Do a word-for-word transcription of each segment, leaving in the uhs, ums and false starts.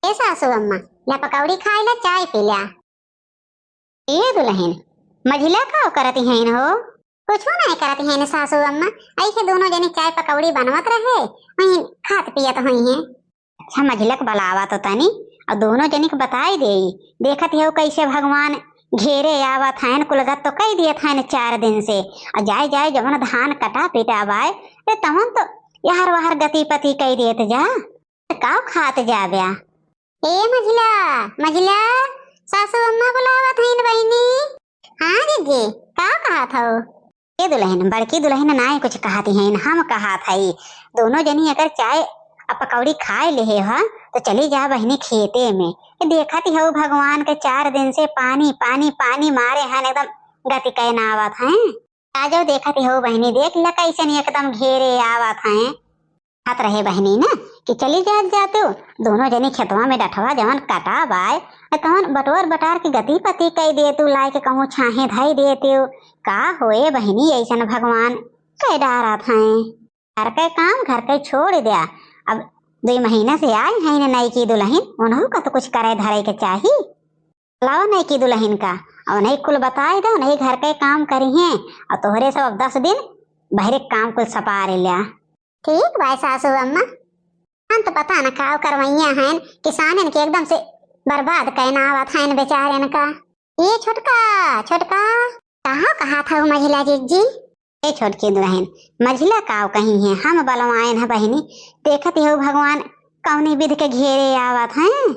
ए सासू अम्मा, ल्या पकौड़ी खाइ ल्या, चाय पी ल्या। ए दुलहिन, मझिला का करत हइन हो? कुछो नाहीं करत हइन सासू अम्मा, ऐसे दोनों जनी चाय पकौड़ी बनवत रहे, वहीं खात पियत होइहैं। अच्छा, मझिला क बलावा तो तनी, अउर दोनों जनी क बताइ देई। देखत हउ कइसे भगवान घेरे आवत हइन, कुलगत तो कइ दियत हइन चार दिन से। अउर जाइ जाइ जवन धान कटा पिटा बाय, ए तवन तो यहर वहर गति पति कइ देत जा। त काउ खात जाब्या? ए मझिला, मझिला, सासू अम्मा बुलावत हइन बहिनी। हाँ जिज्जी, का कहत हउ? ए दुलहिन, बड़की दुलहिन नाहीं कुछ कहत हइन, हम कहत हई। दोनों जनी अगर चाय अउर पकौड़ी खाइ लेहे ह, त चली जा बहिनी खेते में। ए देखत हउ भगवान के चार दिन से पानी, पानी, पानी मारे हइन, एकदम गति कइ ना आवत हइन। आजउ देखत हउ बहिनी, देख ल्या कइसन एकदम घेरे आवत हइन। कहत रहे बहिनी न कि चली जात जातु, दोनों जनी खेतवा में डठवा जवन कटा बाय, तवन बटोर बटार के गति पति कइ देतु, लाइ के कहूँ छाहे धइ देतु। का होए बहिनी, अइसन भगवान कइ डारत हइन। घर के काम घर के छोड़ द्या। अब दुइ महीना से आइ हइन नइकी दुलहिन, उनहू का तो कुछ करे धरे के चाही। लावा नइकी दुलहिन का, अउर नइकी कुल बताइ दउ, नइकी घर के काम करिहैं, अउर तोहरे सब अब दस दिन बहरे काम कुल सपार ल्या। ठीक बाय सासू अम्मा, हम तो पता न काउ करवइया हइन, किसानन के एकदम से बर्बाद कइ ना आवत हइन बेचारन का। ए छोटका, छोटका। कहा, कहा था मझिला जिज्जी? ए छोटकी दुलहिन, मझिला काउ कहिहैं, हम बलवाइन ह बहिनी, देखत हउ भगवान कउनी विध के घेरे आवत हइन।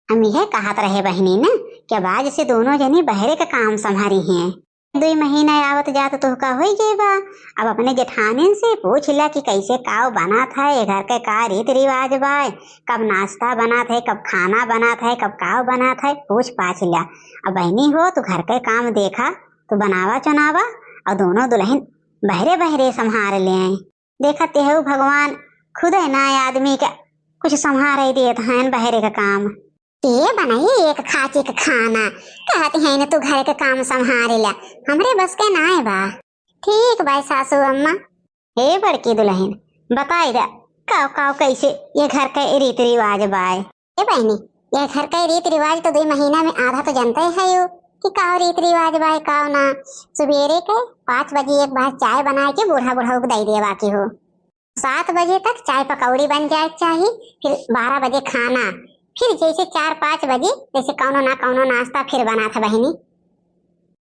हम इहे कहत रहे बहिनी न कि अब आज से दोनों जनी बहरे क काम सम्हरिहैं। दुइ महीना आवत जात तोहका होइ गइ बा। अब अपने जेठानिन से पूछ ल्या कि कइसे काउ बनत है, ए घर के का रीत रिवाज बाय, कब नाश्ता बनत है, कब खाना बनत है, कब काउ बनत है, पूछ पाछ ल्या। अब बहिनी हो, तू घर के काम देखा, तू बनावा चुनावा, अउर दोनों दुलहिन बहरे बहरे सम्हार लेइ। देखत हउ भगवान खुदे नाहीं आदमी के कुछ सम्हारइ देत हइन बहरे क काम। के बनाई एक खाची क खाना, कहत हइन तू घर क काम सम्हारे ल्या, हमरे बस के नाहीं बा। ठीक बाय सासू अम्मा। हे बड़की दुलहिन, बताइ द्या काउ काउ कइसे ए घर क रीत रिवाज बाय। ए बहिनी, ए घर क रीत रिवाज तो दुइ महीना में आधा तो जनतइ हउ कि काउ रीत रिवाज बाय काउ ना। सुबेरे के पाँच बजे एक बार चाय बनाइ के बूढ़ा बुढ़ऊ क दइ देवा के हो। सात बजे तक चाय पकौड़ी बन जाए के चाही, फिर बारह बजे खाना, फिर जइसे चार पाँच बजे जइसे कउनो ना कउनो नाश्ता फिर बनात ह बहिनी।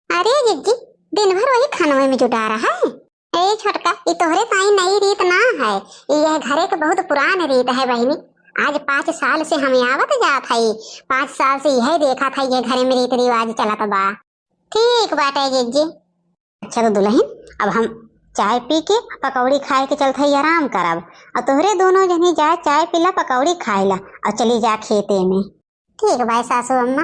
अरे जिज्जी, दिन भर वही खानवे में जुटा रहा है। ए छोटका, ई तोहरे ताई नई रीत ना है, ई यह घरे के बहुत पुरान रीत है बहिनी। आज पाँच साल से हम आवत जात हई, पाँच साल से यह देखत हई, ये घरे में रीत रिवाज चलत बा। ठीक बाटे जिज्जी। अच्छा तो दुलहिन, अब हम चाय पी के पकौड़ी खाए के चलत हई, आराम करब, अउर तोहरे दोनों जनी जा चाय पीला, पकौड़ी खाइला अउर चली जा खेते में। ठीक बाय सासू अम्मा।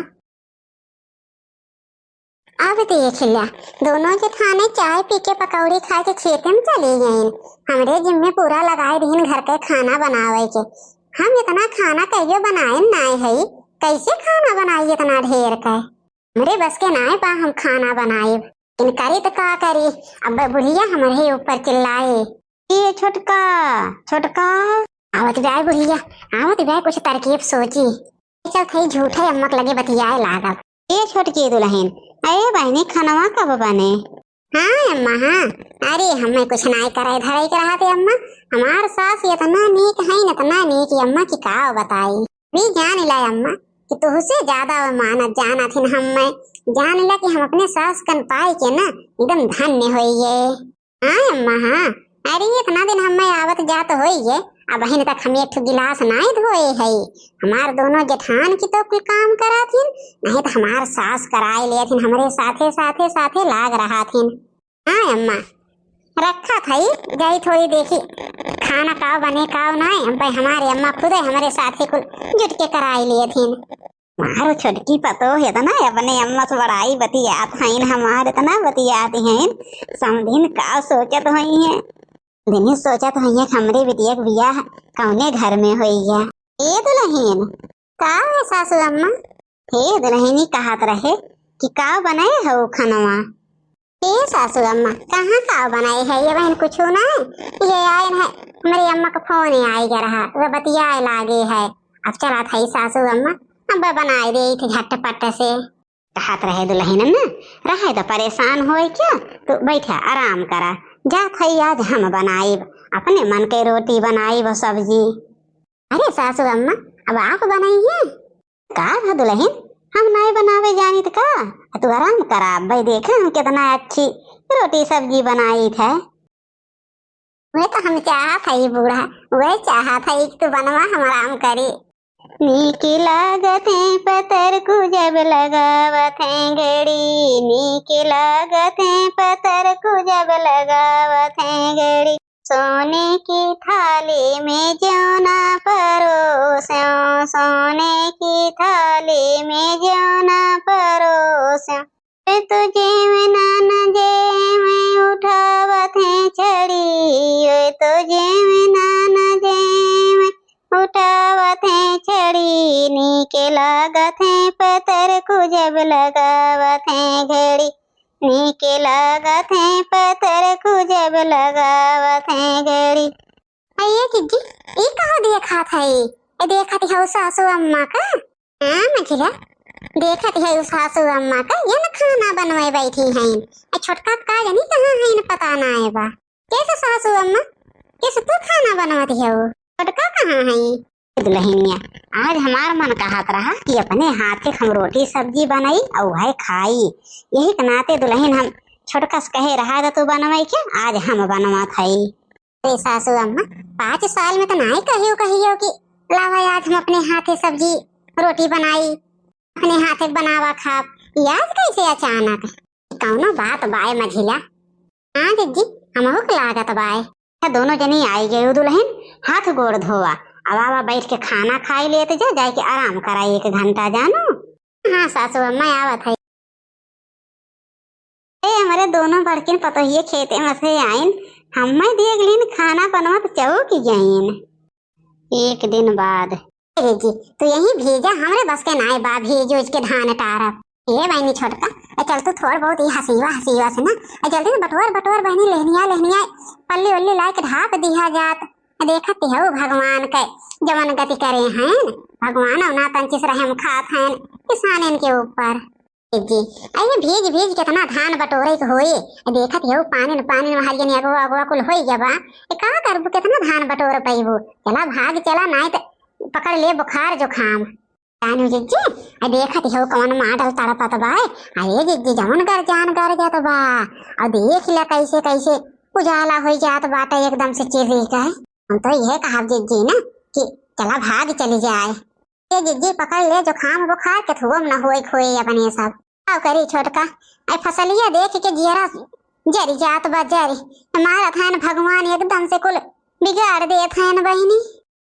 अब देख ल्या, दोनों जेठाने चाय पी के पकौड़ी खाए के खेते में चली गईन। हमरे जिम्मे पूरा लगाए दीन घर के खाना बनावे के। हम इतना खाना कहियो बनाए नाय हई, कैसे खाना बनाई इतना ढेर का? हमरे बस के नाय बा हम खाना बनाइब। इन करी त का करी, अब बुढ़िया हमरे ऊपर चिल्लाए। ए छोटका, छोटका। आवत बाय बुढ़िया, आवत बाय, कुछ तरकीब सोची। चल थई झूठे अम्मा के लगे बतियाए लागब। ए छोटकी दुलहिन, अरे बहिनी, खनवा कब बने? हाँ अम्मा, हाँ। अरे हमें कुछ नाय करे धरे के रहते अम्मा, हमार सास इतना नीक है, इतना नीक अम्मा की का बताई। भी जान ला अम्मा कि तुहसे ज्यादा वो मानत जानत हिन हमें। जान ला कि हम अपने सास कन पाए के ना एकदम धन्य होइए। हाँ अम्मा, हाँ। अरे इतना दिन हमें आवत जात होइए, अबहिन तक हम एक ठो गिलास नाय धोए हई। हमार दोनों जेठान की तो कुल काम करात हिन, नहीं तो हमार सास कराए लेत हिन, हमरे साथे साथे साथे लाग रहत हिन। हाँ अम्मा, रखा थई, जाई थोड़ी देखी खाना काव बने काव नाय, हम पे हमारे अम्मा खुदे हमरे साथे कुल जुट के कराई लिए थीन। मारो छोटकी पतोह इतना अपने अम्मा से बड़ाई बतियात हईन, हमार इतना बतियात हईन, समधिन का सोचत होइहैं। दिनी सोचत होइहैं कि हमरे बिटिया के बियाह कौने घर में होइहै। ए दुलहिन, का है सासू अम्मा? हे दुलहिनी कहत रहे कि का बनाए हो खनवा? ए सासू अम्मा, कहाँ का बनाए है? ये बहन कुछ ना है, ये आए है, हमरे अम्मा का फोन आए गया रहा, वो बतियाए लागे है। अब चलत हई सासू अम्मा, अब बनाई देई थी झटपट से। कहत रहे दुलहिन न, रहे तो परेशान होए क्या, तू बैठा आराम करा, जात हई आज हम बनाइब, अपने मन के रोटी बनाइब सब्जी। अरे सासू अम्मा, अब आप बनाइए। का भा दुलहिन, हम नाई बनावे जानित का? आ तू आराम करा, भाई देखा हम कितना अच्छी रोटी सब्जी बनाइत है। वह तो हम चाहत हई बूढ़ा, वह चाहत हई कि तू बनवा, हम आराम करी। नीक लागत है पतर को जब लगावत है घड़ी, नीक लागत है पतर को जब लगावत है घड़ी। सोने की थाली में जेवना परोस्यो, सोने की थाली में जेवना परोस्यो। वे तो जेवना न जेवे उठावत है छड़ी, वे तो जेवना न जेवे उठावत है छड़ी। नीक लागत है पतर को जब लगावत है घड़ी, नीक लागत है पतर को जब लगावत है घड़ी। अये जिज्जी, ई कहो देखत हई? ए देखत हऊ सासू अम्मा का? हाँ मझिला, देखत हऊ सासू अम्मा का, ये न खाना बनवे बैठी हैं। ए छोटका का जानी कहाँ हैं, न पता ना आए बा। कैसे सासू अम्मा, कैसे तू खाना बनवत हऊ? छोटका कहाँ हैं? दुलहिनिया, आज हमार मन कहत रहा कि अपने हाथे हम रोटी सब्जी बनाई और वह खाई। यही के नाते दुलहिन हम छोटका से कहे रहा था तू बनवाई के, आज हम बनवत हई। अरे सासू अम्मा, पाँच साल में तो नाई कहियो कहियो कि लावा आज हम अपने हाथे सब्जी रोटी बनाई, अपने हाथे बनावा खाब। ये आज कैसे अचानक? कौनो बात बाय मझिला? हाँ जिज्जी, हमहू के लागत बाय। अच्छा, दोनों जनी आई गए दुलहिन, हाथ गोड़ धोवा, अब आवा बैठ के खाना खाई लेत जा, जाए के आराम करा एक घंटा जानू। हाँ सासू अम्मा आवत है। ए, हमरे दोनों बड़किन पतोहिए खेते में से आइन, हम्मे देख लीन खाना बनवत चौक गईन। एक दिन बाद। ए जी, तू यहीं भीजा, हमरे बस के नाय बा भीज उज के धान टारब। ए बहिनी छोटका, ए चल तू थोड़ बहुत ई हसीवा हसीवा से ना, ए जल्दी से बटोर बटोर बहिनी लेहनिया लेहनिया पल्ली उल्ली लाए के ढाप दिहा जात। देखत हऊ भगवान के जवन गति करे हैं, भगवान औना तंचिस रहम खात हैं किसानन के ऊपर। जी, अये भीज भीज केतना धान बटोरे के होई। देखत हऊ पानी न पानी न हरियन अगवा अगवा कुल होई गवा। ए का करबू, केतना धान बटोर पइबू? चला भाग चला, नाई त पकड़ ले बुखार जुखाम। जानू जिज्जी, अ देखत हऊ कौन माडल तड़पत बाय। अरे जिज्जी, जवन गरजान गरजत बा। अ देख ले कैसे कैसे उजाला होई जात बाटे एकदम से चिर्री के। हम तो यह कहब जिज्जी ना कि चला भाग चली जाए। ए जिज्जी, पकड़ ले जुखाम बुखार, केथुओ में न होए खोए अपने सब। का करी छोटका, आई फसलिया देख के जियरा जरी जात बा जरी। हमारा थान भगवान एकदम से कुल बिगाड़ देत हैं बहिनी।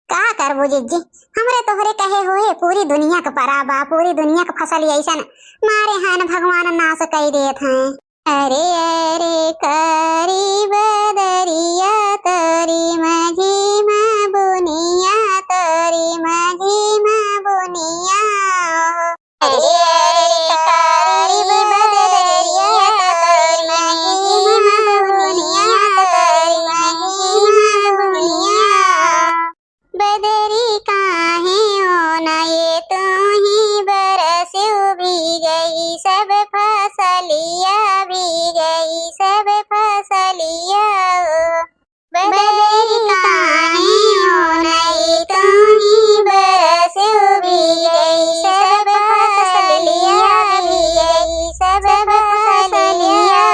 का करबो जिज्जी, हमरे तोहरे कहे होए पूरी दुनिया के परा बा, पूरी दुनिया के फसल ऐसन मारे हैं भगवान नाश कई देत हैं। अरे अरे कारी बदरिया तोरी माझी मा बुनिया, तोरी माझी मा बुनिया। अरे अरे कारी बदरिया तोरी माझी मा बुनिया, तोरी माझी मा बुनिया। बदरी काहे ओना ये तू ही बरस्यो, भीगई सब फसलिया, भीगई सब फसलिया। बदरी काहे ओना ये तू ही बरस्यो, भीगई सब फसलिया, भीगई सब फसलिया।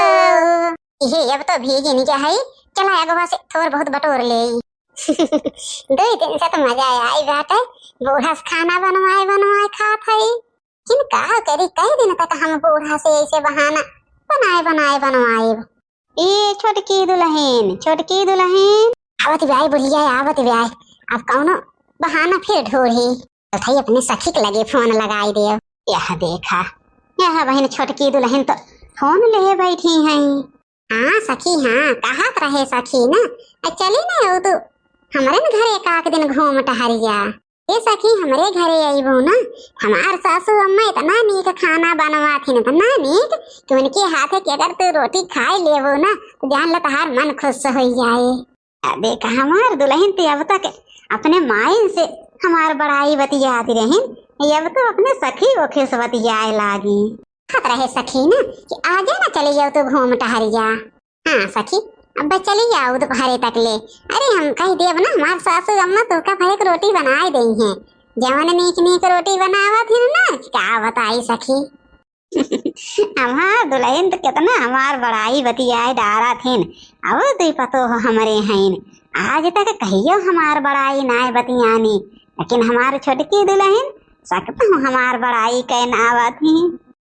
इहे अब तो भीगिन के हई, चला अगवा से थोर बहुत बटोर लेई। दुई दिन से तो मजा आई बाटे, बूढ़ा से खाना बनवाए बनवाए खात हई। किन का करी, कई दिन तक हम बूढ़ा से ऐसे बहाना बनाए बनाए बनवाएब। ए छोटकी दुलहिन, छोटकी दुलहिन। आवत बाय बुढ़िया, आवत बाय। अब कौनो बहाना फिर ढूंढी। तो थई अपने सखी के लगे फोन लगाई देव। यह देखा, यह बहिन छोटकी दुलहिन तो फोन लेहे बैठी हैं। हाँ सखी, हाँ, कहत रहे सखी ना, आ चली ना हो तू हमरे न घरे एक आध दिन घूम टहरिया। ए सखी, हमरे घरे अइबू ना, हमार सासू अम्मा इतना नीक खाना बनवाथिन, इतना नीक कि उनके हाथे के अगर तू रोटी खाए लेबू ना, तो जान ले तहार मन खुश हो जाए। अबे का हमार दुलहिन ते अब तक अपने माइन से हमार बड़ाई बतियात रहिन, अब तो अपने सखी ओखे से बतियाए लागी। कहत रहे सखी ना कि आजा ना चली जाओ तो घूम टहर जा। हाँ सखी, अब चली जाओ दोपहरे तक ले। अरे हम कहि देब ना, हमार सासू अम्मा तोका भर एक रोटी बनाए देई हैं। जवन नीक नीक रोटी बनावत हिन ना, का बताई सखी। हमार दुलहिन तो केतना हमार बड़ाई बतियाए डारत हिन। अब दुई पतोह हमरे हइन, आज तक कहियो हमार बड़ाई नाय बतियानी, लेकिन हमार छोटकी दुलहिन सकतहूँ हमार बड़ाई कैन आवत ही।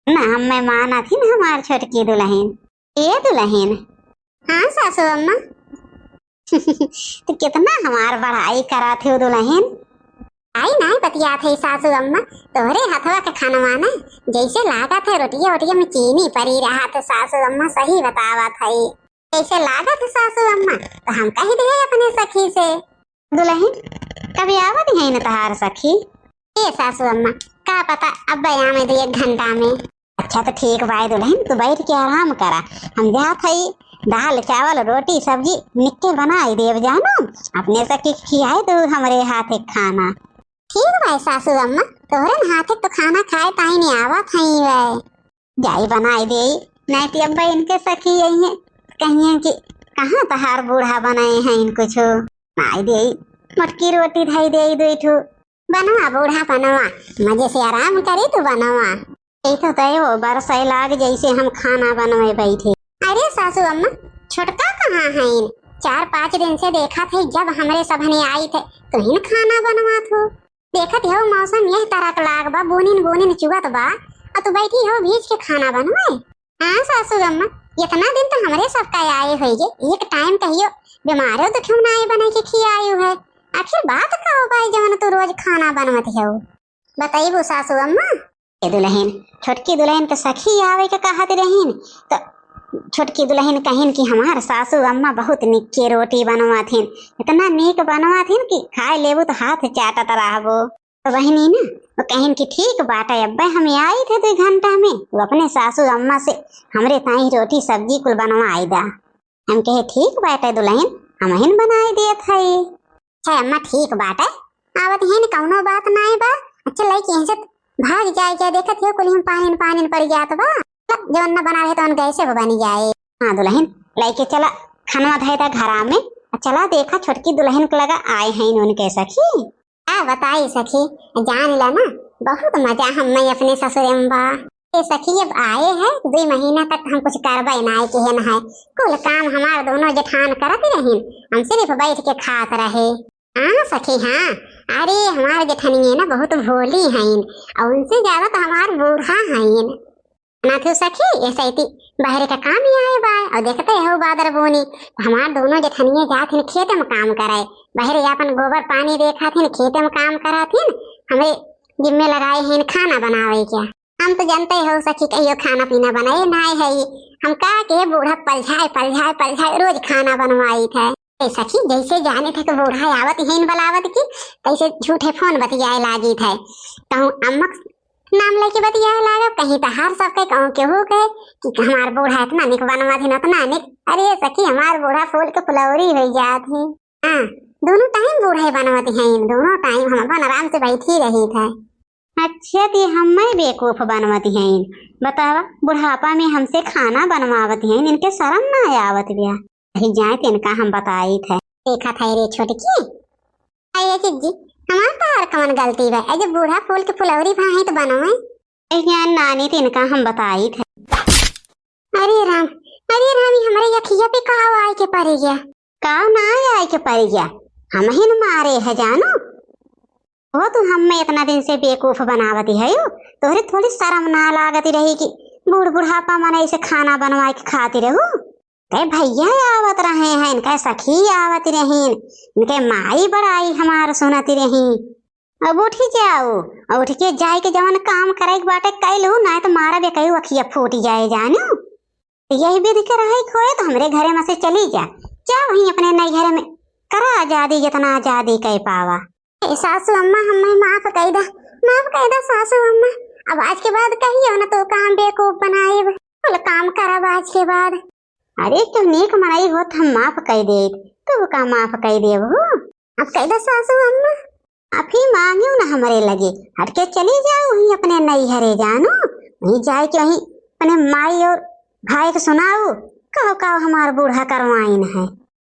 ना हमें मानत ही ना हमार छोटकी दुलहिन। ए दुलहिन। हाँ सासू अम्मा। तू केतना हमार बड़ाई करत हो दुलहिन। आई नाय बतियात है सासू अम्मा, तोहरे हथवा के खानवा ना जैसे लागत है रोटिया ओटिया में चीनी परी रहत है सासू अम्मा, सही बतावत है। जैसे लागत है सासू अम्मा तो हम कहि दिए अपने सखी से। दुलहिन, कभी आवत ही न तहार सखी? ए सासू अम्मा, का पता अब आवे दू एक घंटा में। अच्छा तो ठीक बाय दुलहिन, तू बैठ के आराम करा, हम जात हई दाल चावल रोटी सब्जी निक्के बनाई देब जानो, अपने सखी खियाए दू हमरे हाथे खाना। ठीक बाय सासू अम्मा, तोहरे हाथे तो खाना खाए ताई नहीं आवत हई वे। जाई बनाई देई, नाहीं तो अब्बा इनके सखी यही है, कहिए कि कहाँ तहार बूढ़ा बनाए हैं इनको छो। बनाई देई, मोटकी रोटी धई देई दुई ठो। बनवा बूढ़ा बनवा, मजे से आराम करे तू बनवा। ये तो तय हो बरसै लाग जैसे हम खाना बनवे बैठे। अरे सासू अम्मा, छोटका कहाँ हैं? चार पाँच दिन से देखा थे, जब हमरे सबने आई थे, तुहिन खाना बनवा थो। देखत हो मौसम यह तरह के लाग बा, बूनिन बूनिन चुअत बा, और तू बैठी हो भीज के खाना बनवे। हाँ सासू अम्मा, इतना दिन तो हमरे सबका आए होइगे, एक टाइम कहियो बीमारो तो क्यों ना आए बने के खियायु है। आखिर बात का हो भाई जवन तू रोज खाना बनवत हो? बताइबू सासू अम्मा। ए दुलहिन, छोटकी दुलहिन के सखी आवे के कहत रहिन, तो छोटकी दुलहिन कहिन कि हमार सासू अम्मा बहुत निक्के रोटी बनवाथिन, इतना नीक बनवाथिन कि खाए लेबू तो हाथ चाटत रहबो। तो बहिनी ना, वो कहिन कि ठीक बाटे, अब्बे हम आई थे दो घंटा में, वो अपने सासू अम्मा से हमरे ताई रोटी सब्जी कुल बनवाई दा। हम कहे ठीक बाटे दुलहिन, हमहिन बनाई देत हई। है अम्मा ठीक बाटे, आवत ही न कौनो बात नाई बा। अच्छा लइके यहाँ से भाग जाए क्या, देखत हो कुल हम पानी न पानी न पड़ जात बा। जवन न बना रहे तो उन कैसे हो बनी जाए। हाँ दुलहिन, लइके चला, खनवा धै दा घरा में, आ चला देखा छोटकी दुलहिन के लगा आए हैं उनके सखी। का बताई सखी, जान ला ना, बहुत मजा हम्मे अपने ससुरे में बा। ए सखी, अब आए हैं, दुई महीना तक हम कुछ करबे नाई किहे न है। कुल काम हमार दोनों जेठान करत रहिन, हम सिर्फ बैठ के खात रहे। हाँ सखी, हाँ, अरे हमार जेठनिए ना बहुत भोली हईन, और उनसे ज्यादा तो हमार बूढ़ा हईन। ना थू सखी, ऐसे इति बहरे का काम ही आए बाय, और देखते हो बादर बोनी, हमार दोनों जेठनिए जात हिन खेते में काम करे, बहरे अपन गोबर पानी देखा थिन, खेते में काम करा थिन, हमरे जिम्मे लगाए हैं खाना बनावे क्या। हम तो जानते हो सखी, कहियो खाना पीना बनाए नाय है, हम का के बूढ़ा पलझाए, पलझाए, पलझाए रोज खाना बनवाई थे। ए सखी, जैसे जाने थे कि बूढ़ा आवत हैं बलावत की, तैसे झूठे फोन बतियाए लागी थे। कहूँ अम्मक नाम लेके बतियाए लागब, कहीं तो हर सबके कहूँ केहू कहे कि हमार बूढ़ा इतना निक बनवा दिन, उतना निक। अरे सखी, हमार बूढ़ा फूल के फुलौरी हो जात है। हाँ, दोनों टाइम बूढ़े बनवत हैं, दोनों टाइम हम अपन आराम से बैठी रही थे। अच्छा, ती हमें बेवकूफ बनवत हैं, बतावा, बुढ़ापा में हमसे खाना बनवावत हैं, इनके शर्म ना आवत बिया। कहीं जाए तो इनका हम बताई थे। देखा था रे छोटकी, अरे जिज्जी, हमार तहार कौन गलती बा? ए, जब बूढ़ा फूल के फुलौरी भा है तो बनवे। ए, ज्ञान नानी तो इनका हम बताई थे। अरे राम, अरे राम, ये हमरे यखिया पे का आए के पड़ गया? का ना आए के पड़ गया? हम ही न मारे है जानो। वो तू हमें इतना दिन से बेवकूफ बनावती है, तोहरे थोड़ी शर्म ना लागती रही कि बूढ़ बुढ़ापा मन ऐसे खाना बनवा के खाती रहू? कहे भैया आवत रहे हैं, इनका सखी आवत रहीन, इनके माई बड़ाई हमार सुनत रही। अब उठी जाओ, और उठ के जाए के जवन काम करे के बाटे कइलू, ना तो मारा बे कही अखिया फूट जाए जानू। तो यही विधि के रहे खोए तो हमरे घरे में से चली जा, जा वहीं अपने नई घरे में करा आजादी, जितना आजादी कह पावा। ए सासू अम्मा, हमें माफ कई दा, माफ कई दा सासू अम्मा। अब आज के बाद कहियो ना तो काम बेवकूफ बनाएब, कुल काम करब आज के बाद। अरे, क्यों नीक मनई होत हम माफ कई देत, तू का माफ कई देबू? अब कई दा सासू अम्मा। माफी मांगियो ना हमरे लगे, हट के चली जाओ वहीं अपने नैहरे जानू, वहीं जाए के वहीं अपने माई और भाई के सुनाओ, कहो कहो हमार बूढ़ा करवाइन है।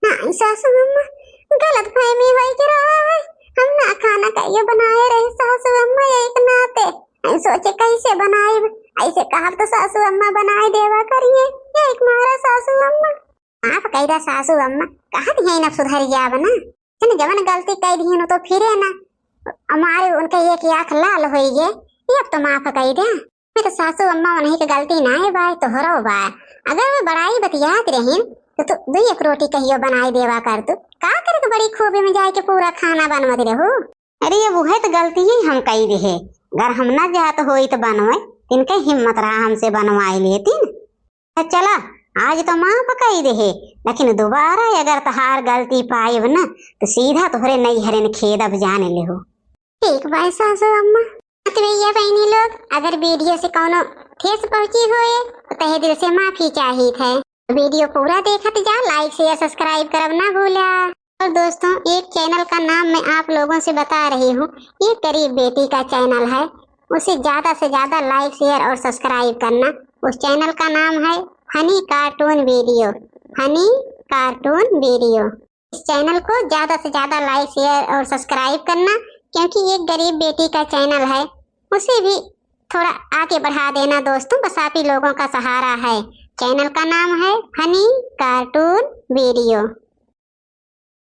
ना सासू अम्मा, गलत फहमी होई के रहा है, हम ना खाना कहियो बनाए रहे सासू अम्मा, एक नाते हम सोचे कैसे बनाइब, ऐसे कहब तो सासू अम्मा बनाए देवा करिए, एक मारा सासू अम्मा। माफ कई दा सासू अम्मा, कहत ही ना सुधर जाब ना। जन जवन गलती कई दिहिन तो फिरे ना। हमारे उनके एक आँख लाल होई गे, ये अब तो माफ कई दे। मैं तो सासू अम्मा उन्हीं के गलती ना है बाय, तोहरो बाय। अगर वो बड़ाई बतियात रहिन तो तू दुई एक रोटी कहियो बनाई देवा कर तू। का करे तो बड़ी खूबी में जाए के पूरा खाना बनवत रहू। अरे अब उहे तो गलती ही हम कई रहे, अगर हम ना जात होई तो बनवे, तिनके हिम्मत रहा हमसे बनवाई लेतिन। तो चला, आज तो माफ कई देहे, लेकिन दोबारा अगर तहार गलती पाइब न, तो सीधा तोहरे नैहरे न खेदब, जाने लेहो। ठीक बाय सासू अम्मा। तो भैया बहनी लोग, अगर वीडियो से कौनो ठेस पहुँची होए, तो तहे दिल से माफी चाहित है। वीडियो पूरा देखत जा, like, share, subscribe करब ना भूला। और दोस्तों, एक चैनल का नाम मैं आप लोगों से बता रही हूँ, एक गरीब बेटी का चैनल है, उसे ज़्यादा से ज़्यादा like, share और subscribe करना। उस चैनल का नाम है फनी कार्टून वीडियो, फनी कार्टून वीडियो। इस चैनल को ज़्यादा से ज़्यादा like, share और subscribe करना, क्योंकि एक गरीब बेटी का चैनल है, उसे भी थोड़ा आगे बढ़ा देना दोस्तों, बस आप ही लोगों का सहारा है। चैनल का नाम है फनी कार्टून वीडियो।